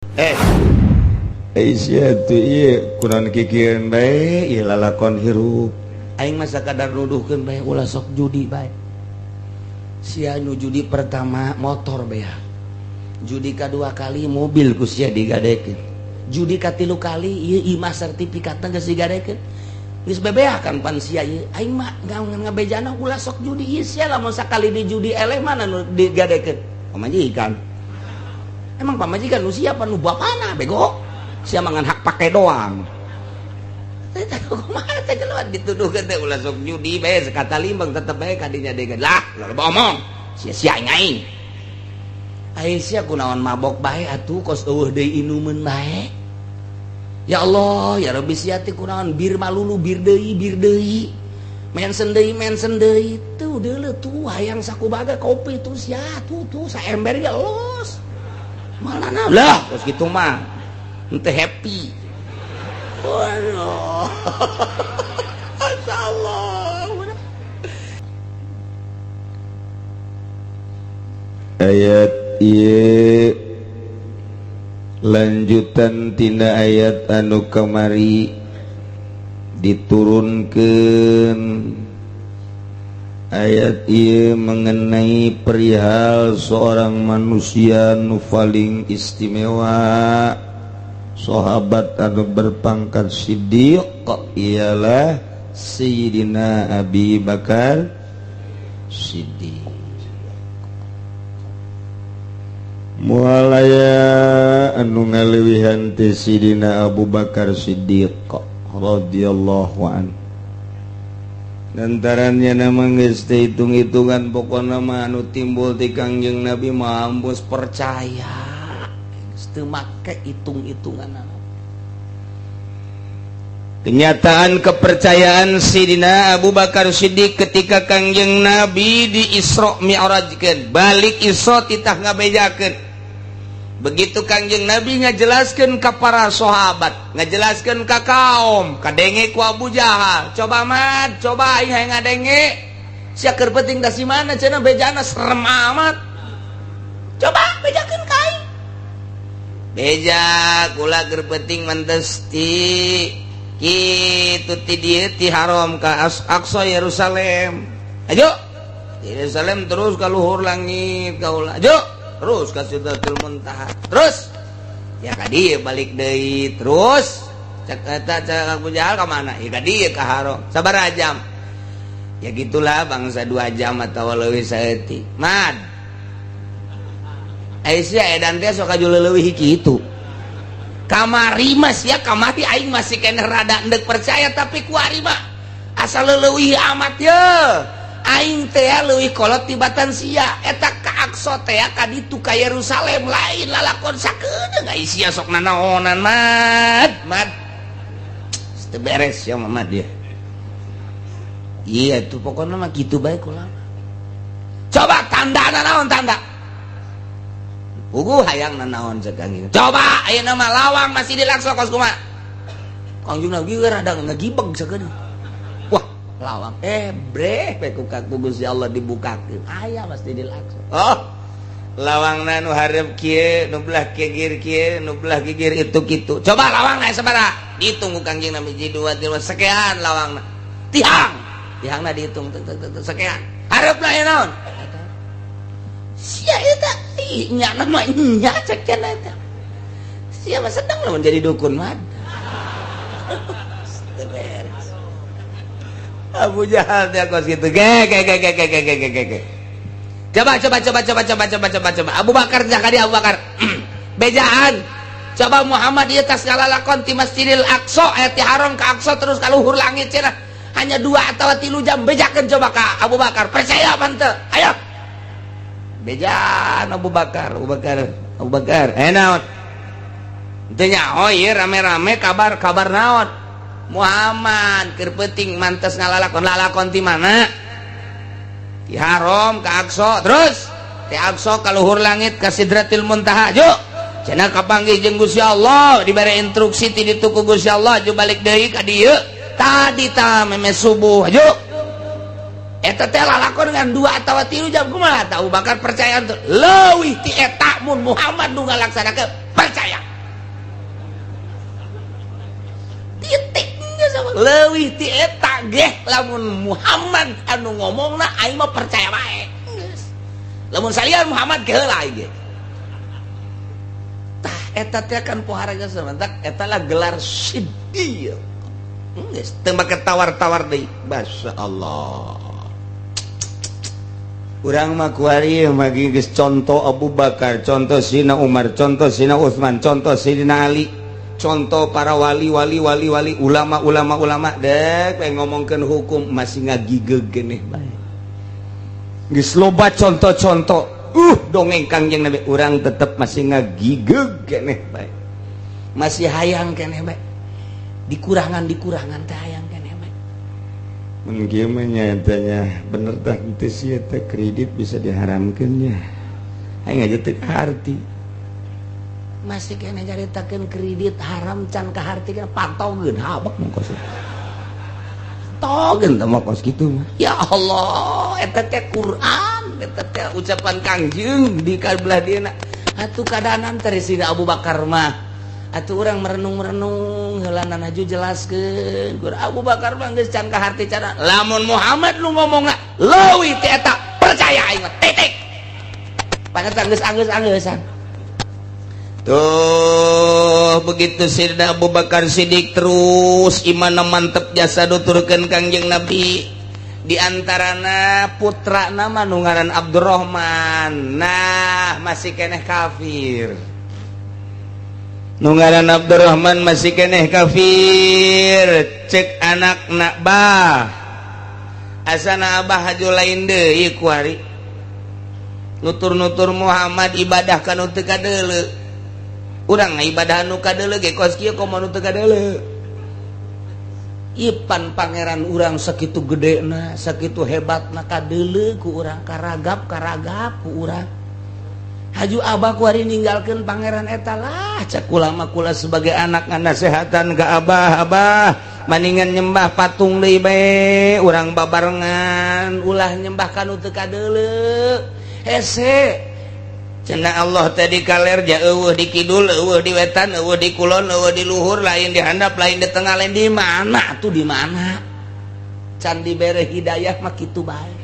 Eh, sia tuh ieu kunaon kikieuan bae ieu lalakon hirup. Aing mah sakadar nuduhkeun bae, ulah sok judi bae. Sia nu judi pertama motor beak. Judi kadua kali mobil ku sia digadekeun. Judi katilu kali ieu imah sertifikatna geus digadekeun. Geus bebeakan pan sia ieu. Aing mah ngabejana ulah sok judi ieu sia, lamun sakali di judi eleh mana nu digadekeun? Pamajikan. Emang pamajikan nu siapa, nu bapana, bego? Sia mangan hak pakai doang. Teh kumaha teh keluar dituduhkeun teh ulah sok judi bae, sekata limbang tetep bae kadinya degan. Lah, loba omong. Sia-sia aing. Ai sia kunaon mabok bae atuh, kos eueuh deui inumeun bae. Ya Allah, ya Rabbi, sia teh kunaon bir malulu, bir deui, bir deui. Mensen deui, mensen deui. Tuh deuleu tuh hayang sakubaga kopi tuh sia tuh tuh saember ya los. Mana lah, kos kitu mah. Henteu happy. Waduh. Masya Allah. Ayat ieu lanjutan tina ayat anu kamari diturunkan. Ayat ieu mengenai perihal seorang manusia nu paling istimewa, sahabat anu berpangkat siddiq, ialah Sayyidina Abi Bakar Siddiq. Mualaya anu ngalewihan teh Sayyidina Abu Bakar Siddiq radhiyallahu anhu. Lantarannya nama geus teh hitung-hitungan, pokona mah anu timbul ti Kangjeng Nabi mah ambus percaya. Geus teu make hitung-hitungan. Kenyataan kepercayaan Sidina Abu Bakar Siddiq ketika Kangjeng Nabi di Isra Mi'rajkeun, balik Isra titah ngabejakeun. Begitu Kangjeng Nabi ngajelaskeun ka para sahabat, ngajelaskeun ka kaum, kadenge ku Abu Jahal. Coba Mad, coba aing hayang ngadenge. Sia keur penting da si mana cenah bejana serem amat. Coba bejakeun ka aing. Beja kula keur penting mentes ti kitu ti dieu ti Haram ka Aqsa Yerusalem. Ayo. Yerusalem terus ka luhur langit kaula. Ayo. Terus ka Sidratul Muntaha. Terus ya ka dieu balik deui terus. Cek eta cek Abu Jahal ka mana? Ya ka dieu ka Haram. Sabaraha jam? Ya gitulah bangsa 2 jam atau leuwih saeutik. Mad. Aisyah edan teh sok aju leuwih kitu. Kamari mas ya, kamari aing masih keneh rada endek percaya, tapi kuari mah asal leuwih amat ye. Aing teh leuwih kolot tibatan sia eta ka Aqsa teh ka ditu ka Yerusalem lain lalakon sakedeung ai sia sok nanaonan mad mad. Teu beres ya Mamad dia. Iya tuh pokoknya mah kitu bae kula. Coba tanda naon tanda. Puguh hayang nanaon cek Kang. Coba ayeuna mah lawang masih dilaksa kos kumaha. Kangjeng Nabi rada ngagibeg sakedeung. Wah, lawang breh we ku Gusti Allah dibukakeun. Aya pasti dilaksa. Oh, lawangna nu hareup kieu, nu belah gigir kieu, nu belah gigir itu kitu. Coba lawangna sabaraha? Dihitung ku Kangjeng Nabi hiji 2 3 sekian lawangna. Tihang. Tihangna dihitung tek tek tek sekian. Hareupna aya naon? Sia eta nya nama nya cek cenah eta. Sia mah sedang lah menjadi dukun mah. Beres. Abu Jahal teh kos kitu. Ge ge ge ge ge ge ge ge ge. Coba coba coba coba coba coba coba coba. Abu Bakar jakadi Abu Bakar. Bejaan. Coba Muhammad ieu tas ngalalakon ti Masjidil Aqsa aya ti Haram ka Aqsa terus ka luhur langit cenah. Hanya 2 atau 3 jam, bejakeun coba ka Abu Bakar. Percaya apa henteu? Ayo. Bejaan Abu Bakar, Abu Bakar, Abu Bakar. Eh naon? Teu nyaho ieu rame-rame kabar-kabar naon? Muhammad keur peuting mantes ngalalakon, lalakon ti mana? Ti Haram ka Aqsa, terus ti Aqsa ka luhur langit ka Sidratil Muntaha. Juk cenah kapanggih jeung Gusti Allah, dibere instruksi ti ditu ku Gusti Allah, ju balik deui ka dieu. Tadi ta meme subuh, juk eta teh lalakon dengan 2 atau 3 jam kumaha? Tahu Bakar percaya tuh leuwih ti eta mun Muhammad nu ngalaksanakeun percaya. Leuwih ti eta ge, lamun Muhammad anu ngomongna, aing mah percaya bae. Geus. Lamun salian Muhammad, ge heula aing ge. Tah, eta teh kan pohara geus, mantak eta lah gelar siddiq. Geus teu make tawar-tawar deui. Masya Allah. Urang mah kuari mah geus contoh Abu Bakar, contoh Sina Umar, contoh Sina Utsman, contoh Sidina Ali, contoh para wali wali wali wali, ulama ulama ulama, dek pengen ngomongkeun hukum masih ngagigeg geneh bae. Geus loba contoh-contoh, dongeng Kangjeng Nabi, urang tetep masih ngagigeg geneh bae. Masih hayang keneh bae. Dikurangan dikurangan teh hayang keneh bae. Mun kieu mah nya bener tah teu sih, eta kredit bisa diharamkeun nya. Aing aja teu kaharti. Masih keneh nyaritakeun kredit haram, can kaharti kan pantogeun habek mah kos. Togeun teh mah kos kitu mah. Ya Allah, eta teh Quran, eta teh ucapan Kangjeng di belah dieuna. Atuh keadaan teh Sina Abu Bakar mah. Atuh urang merenung-merenung heula, haju jelaskeun. Gur Abu Bakar mah geus can kaharti cara. Lamun Muhammad nu ngomongna leuwih ti eta, percaya aing mah, titik. Pangetan geus anggeus-anggeusan. Tuh, begitu Sayyidina Abu Bakar Siddiq terus iman mantep jasa nuturkeun Kangjeng Nabi. Di antarana putra nama nu ngaran Abdurrahman. Nah, masih keneh kafir. Nu ngaran Abdurrahman masih keneh kafir. Cek anak nak, "Bah, asana abah haju lain deui kuari nutur-nutur Muhammad, ibadah ka nu teu kadeuleu. Urang ibadah nu kadeuleu ge kos kieu, komo nu teu kadeuleu. Ipan pangeran urang sakitu gedena, sakitu hebatna, kadeuleu ku urang, karagap karagap ku urang. Haju abah kuari ninggalkeun pangeran eta lah." Cek ulama, kula sebagai anak nganasehatan ke abah, "Abah, maningan nyembah patung deui bae, urang babarengan, ulah nyembah ka nu teu kadeuleu, hese." Cenah Allah tadi kaler ja eueuh di kidul, eueuh di wetan, eueuh di kulon, eueuh di luhur, lain di handap, lain di tengah, lain di mana tuh, di mana? Can dibere hidayah mah kitu bae,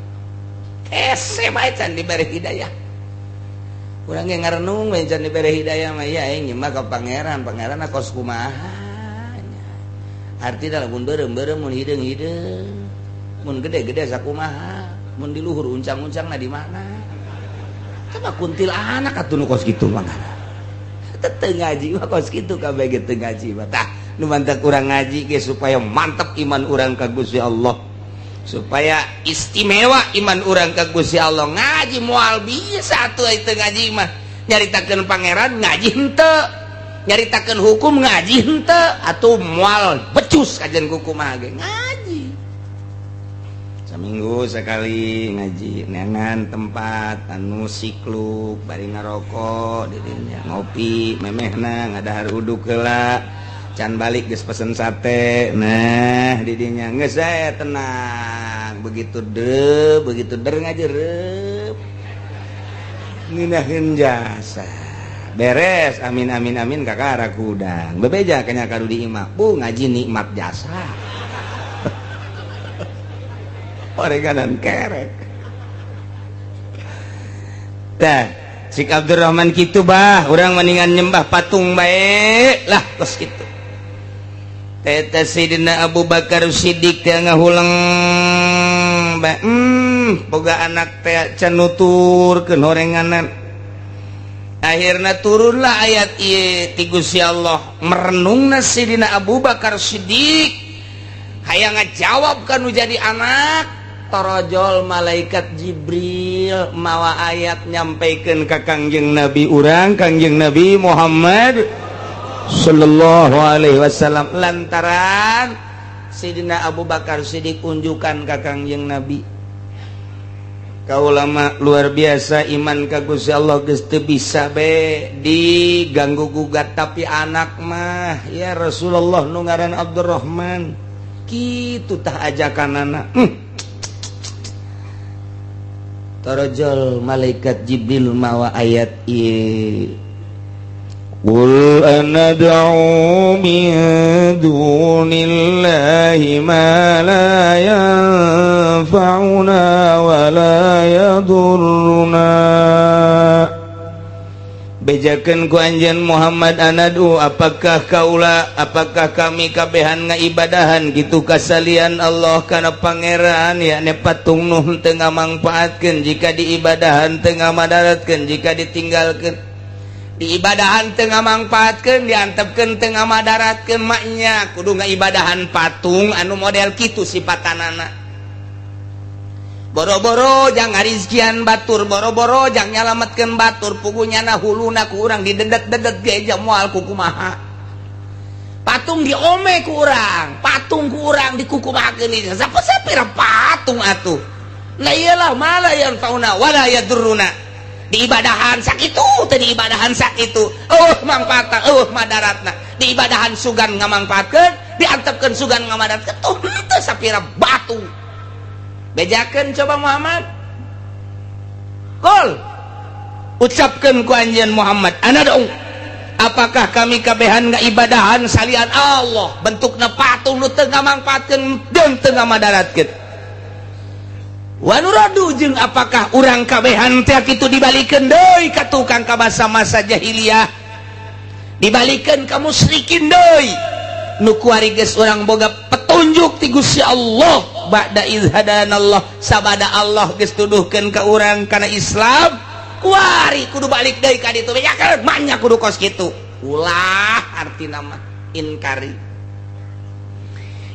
hese bae can dibere hidayah. Urang ge ngarenung we, can dibere hidayah mah ya aing nyembah ka pangeran, pangeran kos kumaha nya. Arti dalam mun beureum-beureum, mun hideung-hideung, mun gede-gede sakumaha, mun di luhur uncang-uncang, nah di mana? Coba kuntilanak atuh nu kos kitu mah. Teu ngaji mah kos kitu kabeh ge, teu ngaji mah. Tah, nu mantak urang ngaji ge supaya mantep iman urang ka Gusti Allah, supaya istimewa iman urang ka Gusti Allah. Ngaji moal bisa tuh itu, ngaji mah nyaritakeun pangeran ngaji henteu, nyaritakeun hukum ngaji henteu, atuh moal becus kajian kumaha ge ngaji. Seminggu sekali ngaji, neangan tempat anu sikluk, bari ngarokok didinya, ngopi memehna, ngadahar uduk heula, can balik geus pesen sate. Nah, didinya geus saya tenang, begitu de begitu der ngajerep ngeunaheun jasa, beres, amin amin amin, kakara kudang bebeja kanya kadu di imah bu ngaji nikmat jasa oreganan kerek. Tah, cik Abdurrahman kitu, "Bah, urang mendingan nyembah patung bae lah," kos kitu. Teta Sayyidina Abu Bakar Siddiq teh ngahuleng bae, boga anak teh can nuturkeun horenganan. Akhirnya turunlah ayat ieu ti Gusti Allah. Merenungna Sayyidina Abu Bakar Siddiq, hayang ngajawab kan nu jadi anak. Torojol malaikat Jibril mawa ayat, nyampaikan ke Kangjeng Nabi urang, Kangjeng Nabi Muhammad Sallallahu Alaihi Wasallam, lantaran Sayyidina Abu Bakar Siddiq unjukan ka Kangjeng Nabi. Kaulama luar biasa, iman ka Gusti Allah geus teu bisa be diganggu gugat, tapi anak mah, ya Rasulullah, nu ngaran Abdurrahman kitu tah ajakan anak. Torojol malaikat Jibril mawa ayat ieu. قل أندعو من دون الله dunillahi ma la yanfa'una wa la yadurruna. Bejakeun ku anjeun Muhammad anadu apakah kaula apakah kami kabehan ngaibadahan gitu kasalian Allah kana pangeran yakni patung nu teu ngamangpaatkeun jika diibadahan teu ngamadaratkeun jika ditinggalkeun diibadahan teu ngamangpaatkeun diantepkeun teu ngamadaratkeun maknya kudu ngaibadahan patung anu model kitu sipatanana. Boro-boro jang ngarizkian batur, boro-boro jang nyalametkeun batur, pugunya na huluna ku urang didedet-dedet ge moal ku kumaha. Patung diome ku urang, patung ku urang dikukumakeun ieu. Sapira patung atuh. Lah iyalah mala yanfauna wala yadurruna. Diibadahan sakitu teh diibadahan sakitu. Eueuh mangpaatna, eueuh madaratna. Diibadahan sugan ngamangpaatkeun, diantepkeun sugan ngamadaratkeun tuh henteu sapira batu. Bejakeun coba Muhammad. Qul ucapkeun ku anjeun Muhammad anad'u apakah kami kabehan ngaibadahan salian Allah bentukna patung nu teu ngamangpaatkeun jeung teu ngamadaratkeun. Wa nuradu jeung apakah urang kabehan teh kitu dibalikeun deui ka tukang ka masa-masa jahiliyah, dibalikeun ka musyrikin deui nu kuari geus urang boga petunjuk ti Gusti Allah ba'da idz hadanallah sabada Allah geus tuduhkeun ka urang kana Islam kuari kudu balik deui ka ditu bejakeun manya kudu kos kitu ulah artina mah inkari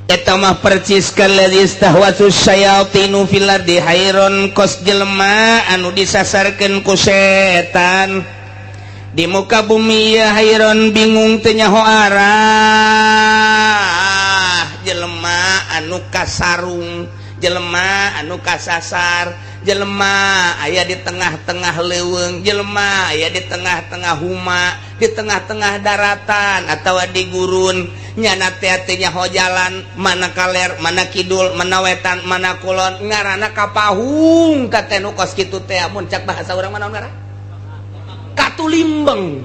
eta mah percis kalladzi istahwatsu syayatinu fil ardi hayron kos jelema anu disasarkeun ku setan di muka bumi ya hayron bingung teu nyaho arah jelema anu kasarung jelema anu kasasar jelema aya di tengah-tengah leuweung jelema aya di tengah-tengah huma di tengah-tengah daratan atau di gurun nyana teh teu nyaho jalan mana kaler mana kidul mana wetan mana kulon ngaranna kapahung ka teh nu kos kitu teh mun cak bahasa urang mana ngaran katulimbeng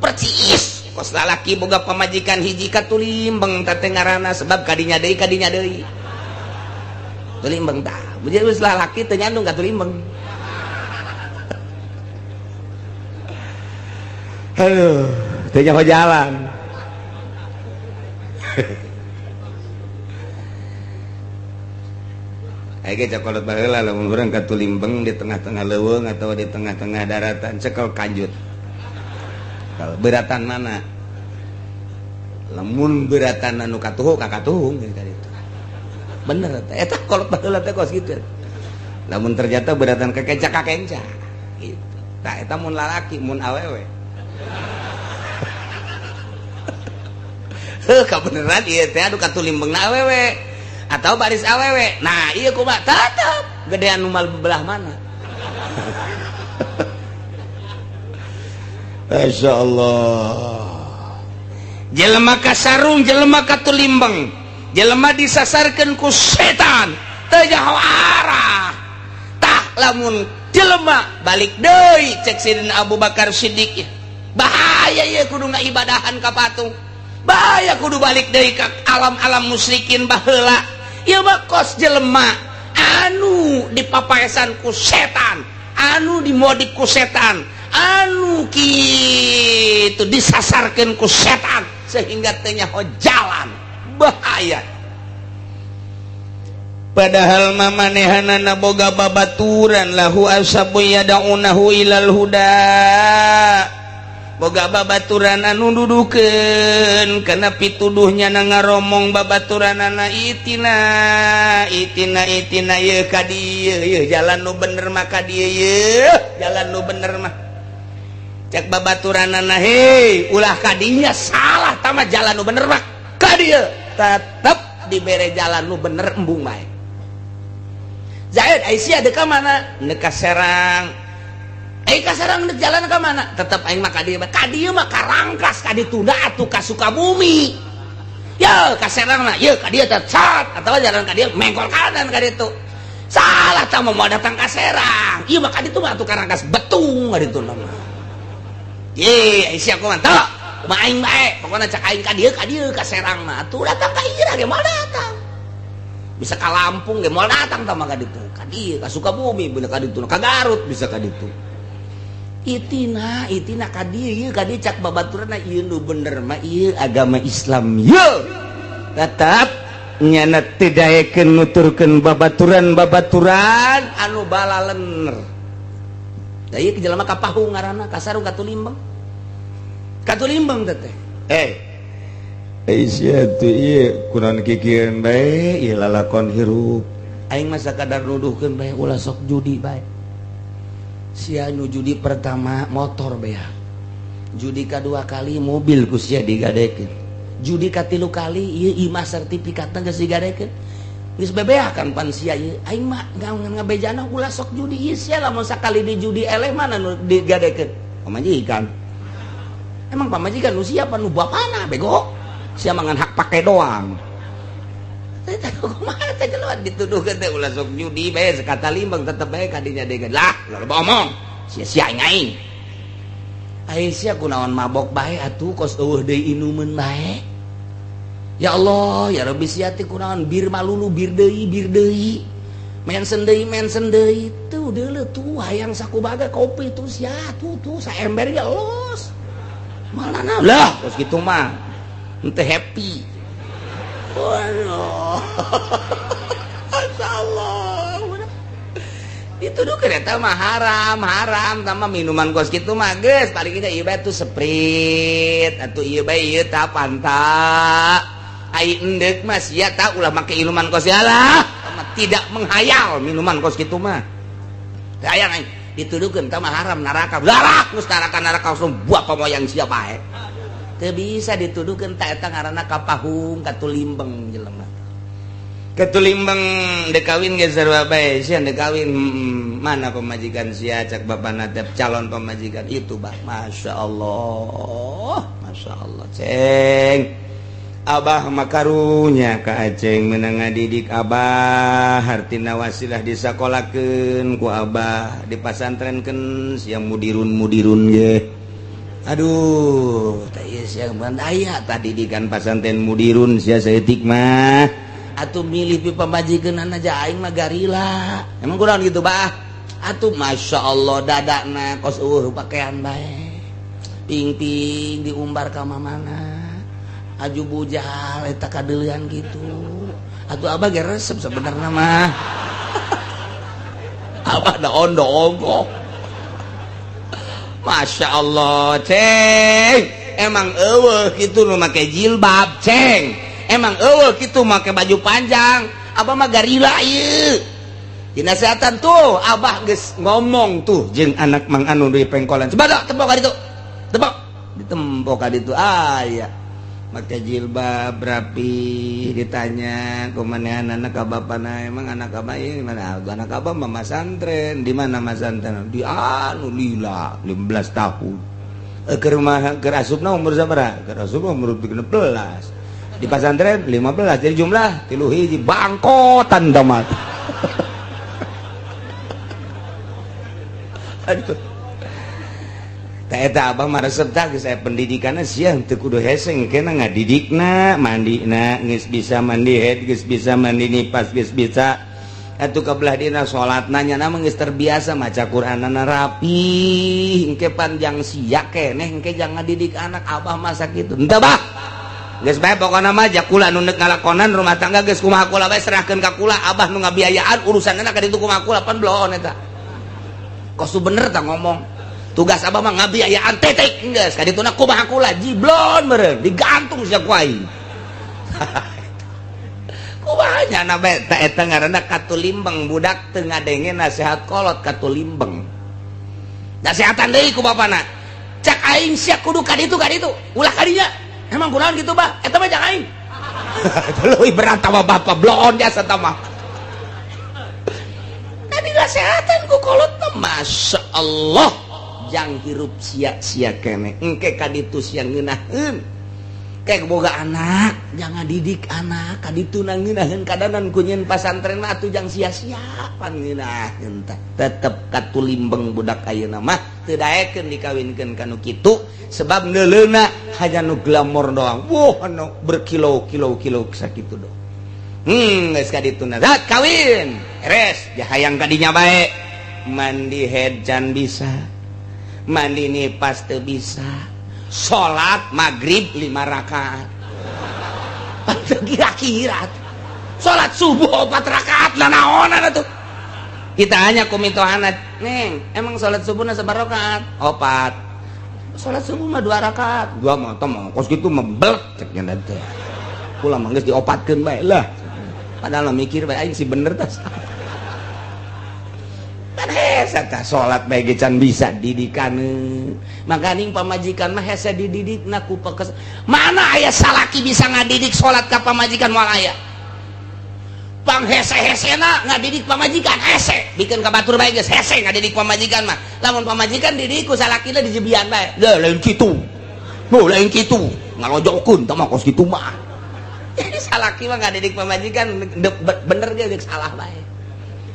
percis kos lalaki boga pamajikan hiji katulimbeng teh ngaranna sebab kadinya deui tulimbeng tah jadi geus lalaki teu nyandung katulimbeng. Aduh teu nyaho jalan. Ayo cakolot baheula lamun urang katulimbeng di tengah-tengah leuweung atau di tengah-tengah daratan cekel kanjut. Kalau beratan mana? Lamun beratan anu katuhu ka katuhung gitu itu. Bener eta eta kolot baheula teh kos kitu. Lamun ternyata beratan kakenca kakenca gitu. Tah eta mun lalaki mun awewe. Heuh kabeneran ieu teh anu katulimbengna awewe. Atau baris awewe. Nah iya kumaha tetep gedean nu belah mana. Masya Allah jelema kasarung jelema katulimbeng jelema disasarkeun ku setan teu nyaho arah tah lamun jelema balik deui cek Sidina Abu Bakar Siddiq bahaya ieu kudu ngaibadahan ka patung bahaya kudu balik deui ka alam-alam musyrikin baheula. Ieu mah kos jelema anu dipapaesan ku setan anu dimodik ku setan anu kitu disasarkeun ku setan sehingga teu nyaho jalan bahaya. Padahal mamanehanana boga babaturan lahu asabu yad'unahu ilal huda boga babaturan anu dudukeun kana pituduhnya na ngaromong babaturanana itina itina itina yeuh ka dieu yeuh jalan nu bener mah ka dieu yeuh jalan nu bener mah cek babaturanana hei ulah ka dinya salah tama jalan nu bener mah ka dieu tetep dibere jalan nu bener embung bae. Zaid Aisyah deuk ka mana deuk ka Serang. Ka Serang deuk jalan ka mana tetep aing mah ka dieu ka dieu mah ka Rangkas ka ditunda atuh ka Sukabumi ye ka Serang mah ye ka dieu teh cat atawa jalan ka dieu mengkol kanan ka ditu salah tah mau datang ka Serang ieu mah ka ditu mah atuh ka Rangkas Betung ka ditu mah ye Aisyah kumaha tah Kumaha aing bae, pokona cak aing ka dieu ka Serang mah atuh datang ka ieu ge moal datang. Bisa ka Lampung ge moal datang tah mah ka ditu. Ka dieu ka Sukabumi bener ka ditu, ka Garut bisa ka ditu. Itina itina ka dieu ka dieu cak babaturanna ieu nu bener mah ieu agama Islam ieu. Tetap nyana teu daekeun nuturkeun babaturan-babaturan anu balalener. Da ieu jelema kapahung ngaranna kasarung katulimbeng. Katulimbeng teh. Sia tuh ieu kunaon kikieuan bae ieu lalakon hirup. Aing mah sakadar nuduhkeun bae ulah sok judi bae. Sia nu judi pertama motor beak. Judi kadua kali mobil ku sia digadekeun. Judi katilu kali ieu imah sertifikatna geus digadekeun. Geus bebeakan pan sia ieu. Aing mah ngabejana ulah sok judi ieu sia lamun sakali di judi eleh mana nu digadekeun? Pamajikan. Emang pamajikan nu siapa nu bapana bego? Sia mangan hak pake doang. Teh kumaha teh jelema dituduhkeun teh ulah sok judi bae sekata limbang tetep bae kadinya degan. Lah, loba omong. Sia-sia aing. Ai sia kunaon mabok bae atuh kos eueuh deui inumeun bae. Ya Allah, ya Rabbi sia teh kunaon bir malulu bir deui bir deui. Mensen deui tuh deuleu tuh hayang sakubaga kopi tuh sia tuh tuh saember ya los. Mana lah kos kitu mah henteu happy. Waduh. Masyaallah. Dituduh kereta mah haram, haram sama minuman kos kitu mah geus paling kita ieu bae tuh Sprite atuh ieu bae ieu tah Fanta. Ai endek mah sia tah ulah make minuman kos lah. Tidak menghayal minuman kos kitu mah. Teu aya aing dituduhkeun tah mah haram neraka. Lah geus neraka-neraka langsung buah pamoyang sia bae. Teu bisa dituduhkeun ta eta ngaranna kapahung katulimbeng jelema. Katulimbeng dek kawin ge sarua bae sia dek kawin mana pemajikan sia cak bapana teh calon pemajikan itu bah masyaallah masyaallah ceng abah makarunya ka Aceng menang ngadidik abah hartina wasilah disakolakeun ku abah dipasantrenkeun sia mudirun-mudirun ge aduh teh ieu sia aya tadi didikan pasantren mudirun sia saeutik mah atuh milih pi pamajikan aja aing mah garila. Emang kurang gitu bah atuh masya Allah dadakna kos eueuh pakaian bae ping-ping diumbar ka mamana aju bujal eta kadeulean gitu atuh abah ge resep sebenarnya mah abah da ondo ongkoh. Masya Allah ceng emang eueuh kitu nu make jilbab ceng emang eueuh kitu make baju panjang abah mah garila ieu dinasehatan tuh abah geus ngomong tuh jeung anak mang anu di pengkolan coba tepok ka ditu tepok ditempok ka ditu aya make jilbab rapi ditanya kumanehan anak ka bapana emang anak abah ini mana anak abah mah masantren di mana masantren di anu lila 15 tahun keur mah keur asupna umur sabaraha keur asupna umur 13 di pasantren 15 jadi jumlah 3 hiji bangkotan tamat. Aduh eta abah mah resep tah geus aya pendidikanna sia teu kudu hese kena ngadidikna mandina geus bisa mandi head geus bisa mandi nipas geus bisa atuh kabelah dina salatna nya mah geus terbiasa maca Qur'anana rapi engke panjang sia keneh engke jangan ngadidik anak abah masa kitu henteu bah geus bae pokona mah jakula nu neuk ngalakonan rumah tangga geus kumaha kula bae serahkeun ka kula abah nu ngabiayaan urusanna ka ditu kumaha kula pan bloon eta kos bener tah ngomong tugas abah mah ngabiayaan titik geus ka dituna kumaha kula jiblon meureun digantung sia ku aing kumaha nya bae ta eta ngaranna katulimbeng budak teu ngadenge nasihat kolot katulimbeng nasihatan deui ku bapana cak aing sia kudu ka ditu ulah ka dinya emang kunaon kitu bah eta mah cak aing leuwih berat mah bapa bloon jasa ta mah tadi nasihatan ku kolot mah masya Allah jang hirup sia-sia kene engke kaditu sia ngeunaheun kayak boga anak jangan didik anak kaditu na ngeunaheun kadanan ku nyeun pasantren mah atuh jang sia-sia pan ngeunaheun teh tetep katulimbeng budak ayeuna mah teu daekeun dikawinkeun ka nu kitu sebab neuleuna Hanya nu glamor doang. Wah, anu berkilo-kilo-kilo sakitu doang. Geus ka ditu na. Kawin. Beres, hayang kadinya bae. Mandi haid can bisa. Mandi nipas teu bisa. Salat maghrib 5 rakaat. Kira-kira salat subuh 4 rakaat lah naonan atuh. Kita hanya ku mitohana, "Neng, emang salat subuh na sabaraha rakaat?" "Opat." "Salat subuh mah 2 rakaat." "Dua mah teh mah kos kitu mah bel cek nya teh. Kula mah geus diopatkeun bae lah." Padahal mikir bae aing si bener tah. Kan hese tah salat bae ge can bisa didikane. Makaning pamajikan mah hese dididikna ku pekes. Mana aya salaki bisa ngadidik salat ka pamajikan? Moal aya. Pang hese-hesena ngadidik pamajikan hese, bikin ka batur bae geus hese ngadidik pamajikan mah. Lamun pamajikan didik ku salakina dijebian bae. Lah lain kitu. Oh, lain kitu. Ngalojokeun tah mah kos kitu mah. Jadi salaki mah ngadidik pamajikan bener ge geus salah bae.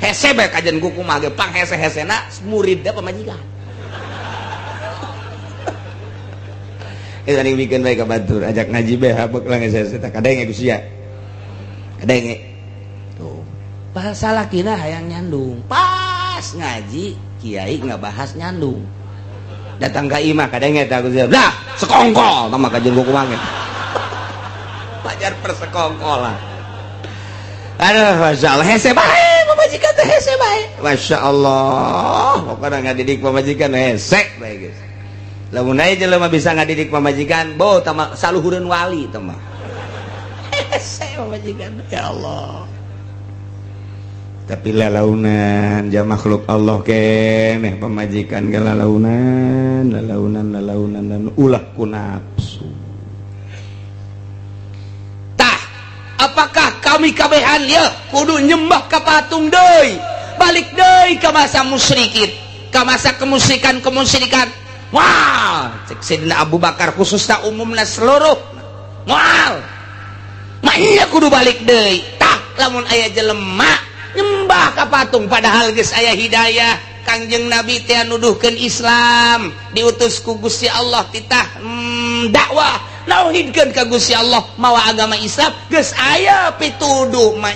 Hese bae kajian kuku mah ge pang hese-hesena muridna pamajikan. Eta ning bikin bae ka batur ajak ngaji bae habek lah geus hese tah kadenge ku sia. Kadenge. Tuh. Pas salakina hayang nyandung. Pas ngaji kiai ngabahas nyandung. Datang ka imah kadenge tah ku sia. Lah, sekongkol tah mah kajian kuku mah. Pajar persekongkolan. Aduh, Masya Allah, hese bae pamajikan teh hese bae. Masya Allah, pokoknya ngadidik pamajikan hese bae geus. Lamun aya jelema bisa ngadidik pamajikan, bo tama saluhureun wali teh mah. Hese pamajikan, ya Allah. Tapi lalaunan ja makhluk Allah keneh pamajikan ge lalaunan, lalaunan, lalaunan dan ulah ku nafsu. Tah, apakah kami kabehan ya kudu nyembah ka patung deui, balik deui ka masa musyrikin, ka masa kemusyrikan-kemusyrikan? Wah, cek Sayyidina Abu Bakar khususna umumna seluruh moal mah kudu balik deui. Tah, lamun aya jelema nyembah ka patung padahal geus aya hidayah, Kangjeng Nabi teh nuduhkeun Islam, diutus ku Gusti Allah titah dakwah nauhidkeun ka Gusti Allah mawa agama Islam, geus aya pituduh mah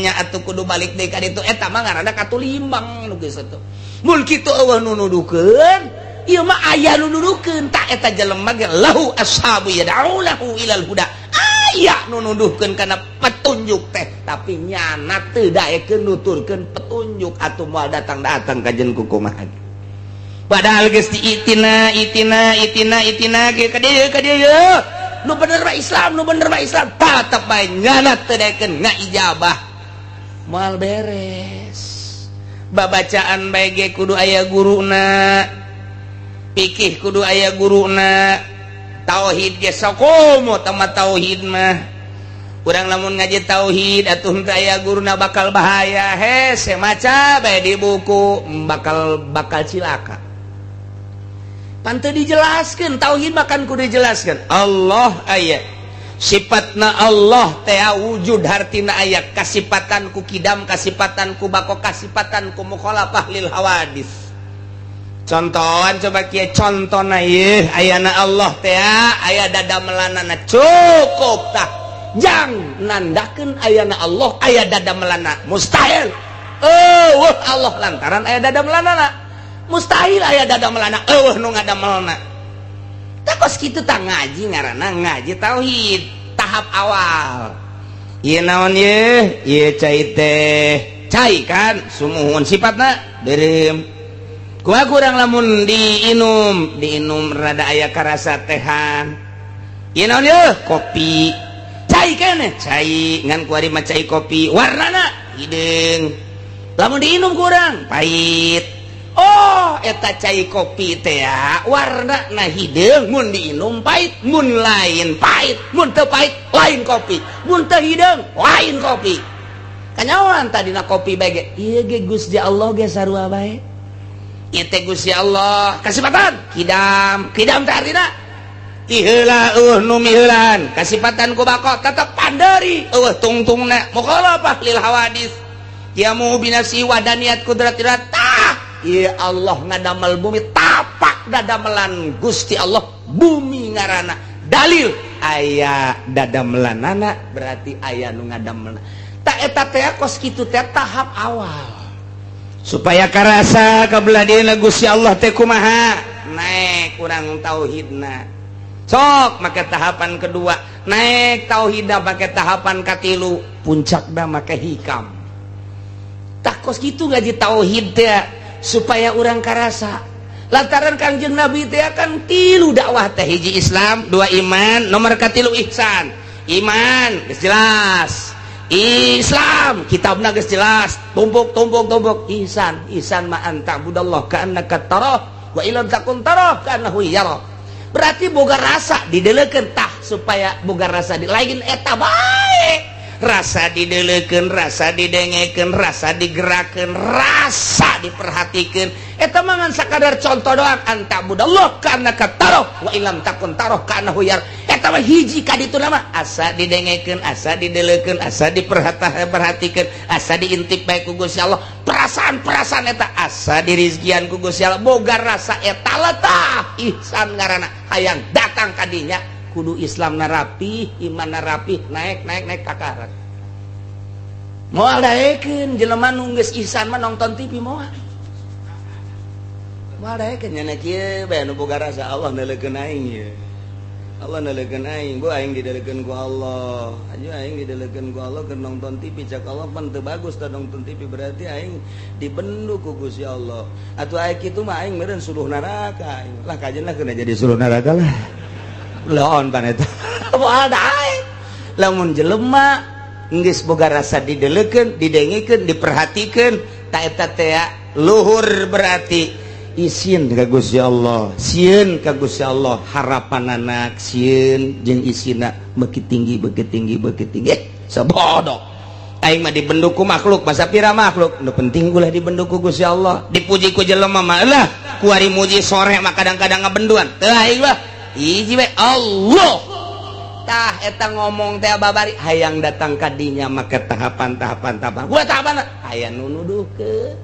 nya atuh kudu balik deui ka ditu. Eta mah ngaranna katulimbang nu geus atuh. Mun kitu eueuh nu nuduhkeun, ieu mah aya nu nuduhkeun. Tah eta jelema ge lahu ashabu yad'ulahu ilal huda, aya nu nuduhkeun kana petunjuk teh, tapi nyana teu daekeun nuturkeun petunjuk atuh moal datang-datang ka jeung kukumaha. Padahal geus diitina itina itina itina ge ka dieu ka dieu, nu bener mah Islam, nu bener mah Islam, tetep bae nyana teu daekeun ngaijabah, moal beres. Babacaan bae ge kudu aya guruna, pikih kudu aya guruna, tauhid ge sakomo tama tauhid mah. Urang lamun ngaji tauhid atuh henteu aya guruna bakal bahaya. Hese maca bae di buku bakal bakal cilaka. Pan teu dijelaskeun tauhid, makan kudu dijelaskeun Allah aya, sifatna Allah teh wujud, hartina aya kasipatan ku kidam, kasipatan ku bako, kasipatan ku mukhalafah lil hawadis. Contohan coba kieu contona, ieu ayana Allah teh aya dada melanana, cukup tah. Jang nandakeun ayana Allah aya dada melana, mustahil. Eueuh Allah lantaran aya dada melanana, mustahil aya dada melana, eueuh nu ngadamelna. Tah kos kitu tah ngaji ngaranna ngaji tauhid tahap awal. Ieu naon ieu? Ieu cai teh cai kan sumuhun, sifatna beureum. Kumaha kurang lamun diinum, diinum rada aya karasa tehan. Ieu naon ieu? Kopi. Cai keneh, cai ngan kuari mah cai kopi, warnana hideung. Lamun diinum kurang pahit. Oh, eta cai kopi teh warna na hideung, mun diinum pahit, mun lain pahit, mun teu pahit lain kopi, mun teu hideung lain kopi. Kanyawan tadina kopi bae ge. Ieu ge Gusti Allah ge sarua bae. Ieu teh Gusti Allah kasipatan kidam, kidam teh artina ti heula eueuh nu miheulaan, kasipatan ku bako tetep panderi eueuh tungtungna, mukhalafah lil hawadis, kiamu binafsi wadaniyat kudratillah. Tah ieu Allah ngadamel bumi, tapak dadamelan Gusti Allah bumi ngaranna. Dalil aya dadamelanana, berarti aya nu ngadamelna. Tak eta teh kos kitu teh tahap awal supaya karasa kabelah dieuna Gusti Allah teh kumaha, naik kurang tauhidna. Sok make tahapan kedua, naik tauhidna make tahapan katilu, puncakna make hikam. Tak kos kitu ngaji tauhid teh supaya urang karasa. Lantaran Kangjeng Nabi teh kan tilu dakwah teh, hiji Islam, dua iman, nomor katilu ihsan. Iman geus jelas, Islam kitabna geus jelas, tumpuk tumpuk tumpuk. Ihsan, ihsan ma an ta'budallah ka'annaka tarah wa illam takun tarah ka'annahu yara. Berarti boga rasa didelekeun, tah supaya boga rasa di lain eta bae, rasa didelekeun, rasa didengekeun, rasa digerakkeun, rasa diperhatikeun. Eta mah ngan sakadar contoh doang. An ta'budallah ka'annaka tarah wa illam takun tarah ka'annahu yara. Eta mah hiji ka ditu mah asa didengekeun, asa didelekeun, asa diperhatikeun, asa diintip bae ku Gusti Allah. Perasaan-perasaan eta asa dirizkian ku Gusti Allah, boga rasa eta lah, tah ihsan ngaranna. Hayang datang ka dinya kudu Islam narapi, iman narapi, naik naik naik kakarat. Moal daekeun jelema nu geus ihsan mah nonton TV, moal moal daekeun. Nya kieu bae nu boga rasa, Allah neuleukeun aing ye, Allah neuleukeun aing, bu aing didelekeun ku Allah aja, aing didelekeun ku Allah keur nonton TV. Cak Allah pan teu bagus tah nonton TV, berarti aing dibendu ku Gusti Allah. Atuh aya kitu mah aing meureun suluh neraka aing lah, kajeun lah kena jadi suluh neraka lah. Laon pan eta moal daek lamun jelema geus boga rasa didelekeun, didengekeun, diperhatikeun. Ta eta teh luhur, berarti isin ka Gusti Allah, sieun ka Gusti Allah, harapan anak sieun jeung isina beuki tinggi, beuki tinggi, beuki tinggi. Sabodoh aing mah dibendu ku makhluk, masa pira makhluk, nu penting ulah dibendu ku Gusti Allah. Dipuji ku jelema mah lah, kuari muji sore mah kadang-kadang ngabenduan teu. Aing mah hiji we, Allah. Tah eta ngomong teh babari hayang datang ka dinya make tahapan-tahapan, tahapan gua tahapan aya nu nuduhkeun.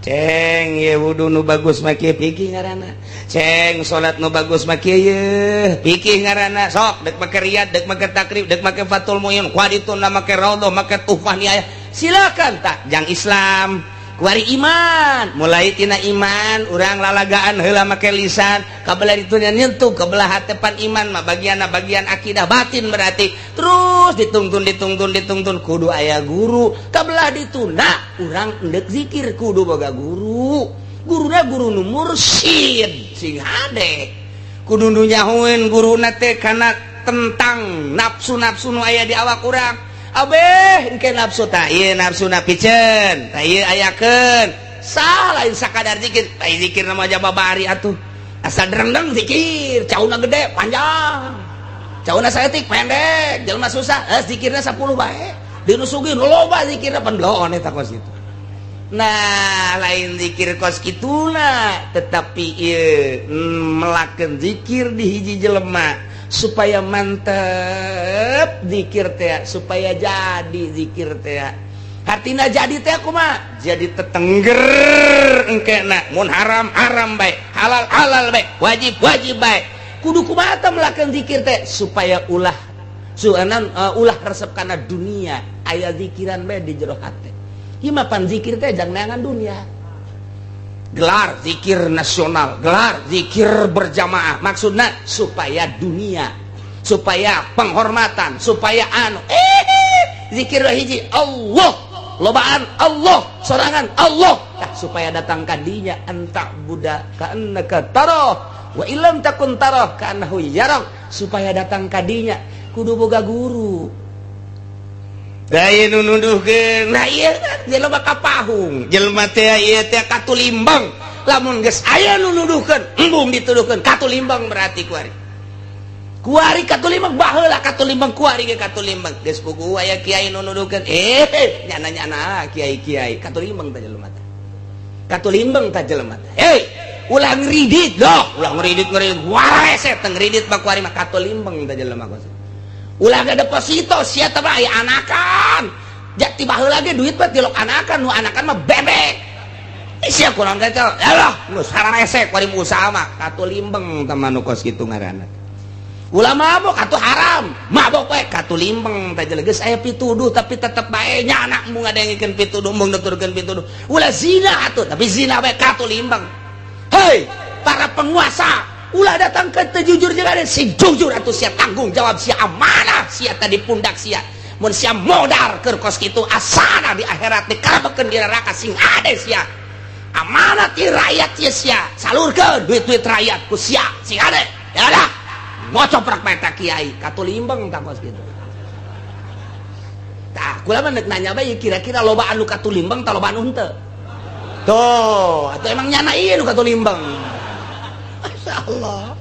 Ceng ye wudu nu bagus mah kieu, pikih ngaranna. Ceng salat nu bagus mah kieu ye, pikih ngaranna. Sok dek make riyad, dek make takrib, dek make Fathul Muin, kuadituna make raudhah, make tuhfah niaya, silakan. Tak jang Islam kuari iman, mulai tina iman urang lalagaan heula make lisan, kabelah itu nyentuh kebelah hatepan. Iman mah bagian bagian akidah batin, berarti terus ditungtun, ditungtun, ditungtun, kudu aya guru. Kabelah dituna urang endek zikir kudu boga guru, guruna guru nu mursyid sing hade, kudu nu nyahoeun guruna teh kana tentang nafsu-nafsu nu aya di awak urang. Abeh engke nafsu tak ieu, nafsu na piceun tak ieu, ayakeun sah. Lain sakadar zikir, tai zikir nama aja babari atuh, asal derendeng zikir, cauna gede panjang, cauna saeutik pendek. Jelema susah zikirna 10 bae, di nu sugih nu loba zikirna, pan bloon eta kos kitu. Nah, lain zikir kos kituna, tetapi ieu melakeun zikir di hiji jelema supaya mantep zikir teh, supaya jadi zikir teh hartina jadi teh kumaha, jadi tetengger engkena. Mun haram haram bae, halal halal bae, wajib wajib bae, kudu kumaha teh melakukan zikir teh supaya ulah suanan ulah resep kana dunia, aya zikiran bae di jero hate. Ieu mah pan zikir teh jang neangan dunia, gelar zikir nasional, gelar zikir berjamaah, maksudnya supaya dunia, supaya penghormatan, supaya anu zikir hiji Allah, lobaan Allah, sorangan Allah. Nah, supaya datang kadinya an ta'buda ka'annaka tarah wa illam takun tarah ka'annahu yarak. Supaya datang kadinya kudu boga guru. Daya nu nuduhkeun, nah ieu kan jelema kapahung, jelema teh ieu teh katulimbang. Lamun geus aya nu nuduhkeun, embung dituduhkeun katulimbang, berarti kuari kuari katulimbang. Baheula katulimbang, kuari ge katulimbang. Geus puguh aya kiai nu nuduhkeun, nyana-nyana kiai-kiai katulimbang teh jelema teh, katulimbang teh jelema teh. Ulah ngridit loh, ulah ngridit, ngridit warese teh, ngridit mah kuari mah katulimbang teh jelema kos. Ulah ga deposito sia teh mah aya anakan. Jati baheula ge duit mah tilok anakan, nu anakan mah bebek. Sia kurang teh alah, geus sararese kuari usaha mah katulimbang teh mah nu kos kitu ngaranna. Ulah mabok atuh, haram mabok we, katulimbeng. Tah, geus aya pituduh, tapi tetep bae nyana embung ngadengikeun pituduh, embung nuturkeun pituduh. Ulah zina atuh, tapi zina bae, katulimbeng. Hei, para penguasa, ulah datang ke teu jujur jeung ada sing jujur atuh sia. Tanggung jawab sia, amanah sia tadi pundak sia. Mun sia modar keur kos kitu, asana di akhirat dikarabekeun di neraka. Sing ade sia, amanat ti rakyat sia, sia salurkeun duit-duit rakyat ku sia. Sing ade ya dah ngocoprak mata kiai, katulimbeng. Tak kos kitu. Tah, kula mah nanya bae, kira-kira loba anu katulimbeng tah, loba anu henteu? Tuh, atau emang nyana ieu nu katulimbeng? Masya Allah.